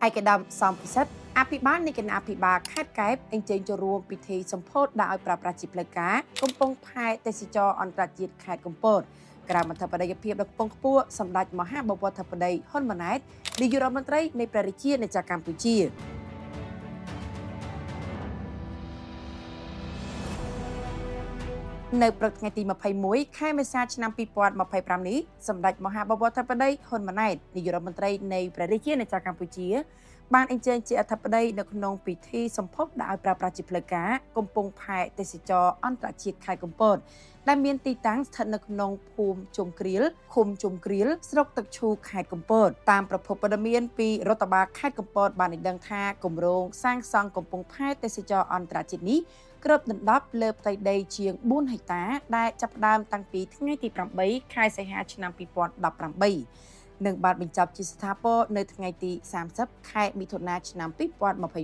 ឯកឧត្តមសំពិសិដ្ឋអភិបាលនៃគណៈអភិបាលខេត្តកែបអញ្ជើញចូលរួមពិធីសម្ពោធដាក់ឲ្យប្រើប្រាស់ជាផ្លូវការកំពង់ផែទេសចរអន្តរជាតិខេត្តកំពតក្រោមអធិបតីភាពដ៏ខ្ពង់ខ្ពស់សម្ដេចមហាបវរធិបតីហ៊ុនម៉ាណែតនាយករដ្ឋមន្ត្រីនៃព្រះរាជាណាចក្រកម្ពុជា នៅព្រឹកថ្ងៃទី21ខែមេសាឆ្នាំ2025នេះសម្ដេចមហាបវរធិបតីហ៊ុនម៉ាណែតនាយករដ្ឋមន្ត្រីនៃព្រះរាជាណាចក្រកម្ពុជា បានអញ្ជើញជាអធិបតីនៅក្នុងពិធីសម្ពោធដាក់ឲ្យប្រើប្រាស់ជាផ្លូវការកំពង់ផែទេសចរអន្តរជាតិខេត្តកំពតដែលមានទីតាំងស្ថិតនៅក្នុងភូមិជុំគ្រៀលឃុំជុំគ្រៀលស្រុកទឹកឈូខេត្តកំពតតាមប្រភពព័ត៌មានពីរដ្ឋបាលខេត្តកំពតបានឲ្យដឹងថាគម្រោងសាងសង់កំពង់ផែទេសចរអន្តរជាតិនេះគ្របដណ្ដប់លើផ្ទៃដីជាង4ហិកតាដែលចាប់ផ្ដើមតាំងពីថ្ងៃទី8ខែសីហាឆ្នាំ2018និងបានបញ្ចប់ជាស្ថាពរនៅថ្ងៃទី30ខែមិថុនាឆ្នាំ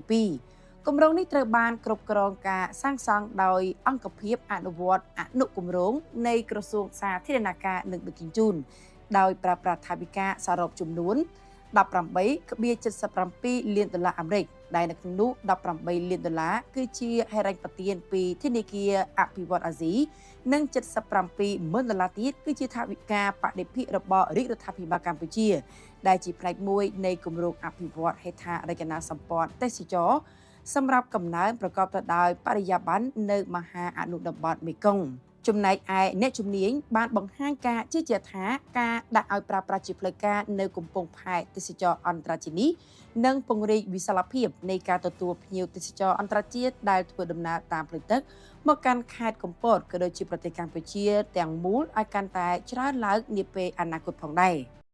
2022គម្រោងនេះត្រូវបានគ្រប់គ្រងការសាងសង់ដោយអង្គភាពអនុវត្តអនុគម្រោងនៃក្រសួងសាធារណការនិងដឹកជញ្ជូនដោយប្រើប្រាស់ថវិកាសរុបចំនួន18.77លានដុល្លារអាមេរិកដែលនៅក្នុងនោះ18លានដុល្លារគឺជាហិរញ្ញប្បទានពីធនាគារអភិវឌ្ឍអាស៊ីនិង77ម៉ឺនដុល្លារទៀតគឺជាថវិកាបដិភិរបស់រាជរដ្ឋាភិបាលកម្ពុជា ដែលជាផ្នែកមួយនៃគម្រោងអភិវឌ្ឍហេដ្ឋារចនាសម្ព័ន្ធទេសចរណ៍សម្រាប់កំណើនប្រកបទៅដោយបរិយាបន្ននៅមហាអនុតំបន់មេគង្គចំណែកឯអ្នកជំនាញបានបង្ហាញការជឿជាក់ថាការដាក់ឲ្យប្រើប្រាស់ជាផ្លូវការនៅកំពង់ផែទេសចរអន្តរជាតិនេះនឹងពង្រីកវិសាលភាពនៃការទទួលភ្ញៀវទេសចរអន្តរជាតិដែលធ្វើដំណើរតាមផ្លូវទឹកមកកាន់ខេត្តកំពតក៏ដូចជាប្រទេសកម្ពុជាទាំងមូលឲ្យកាន់តែច្រើនឡើងនាពេលអនាគតផងដែរ។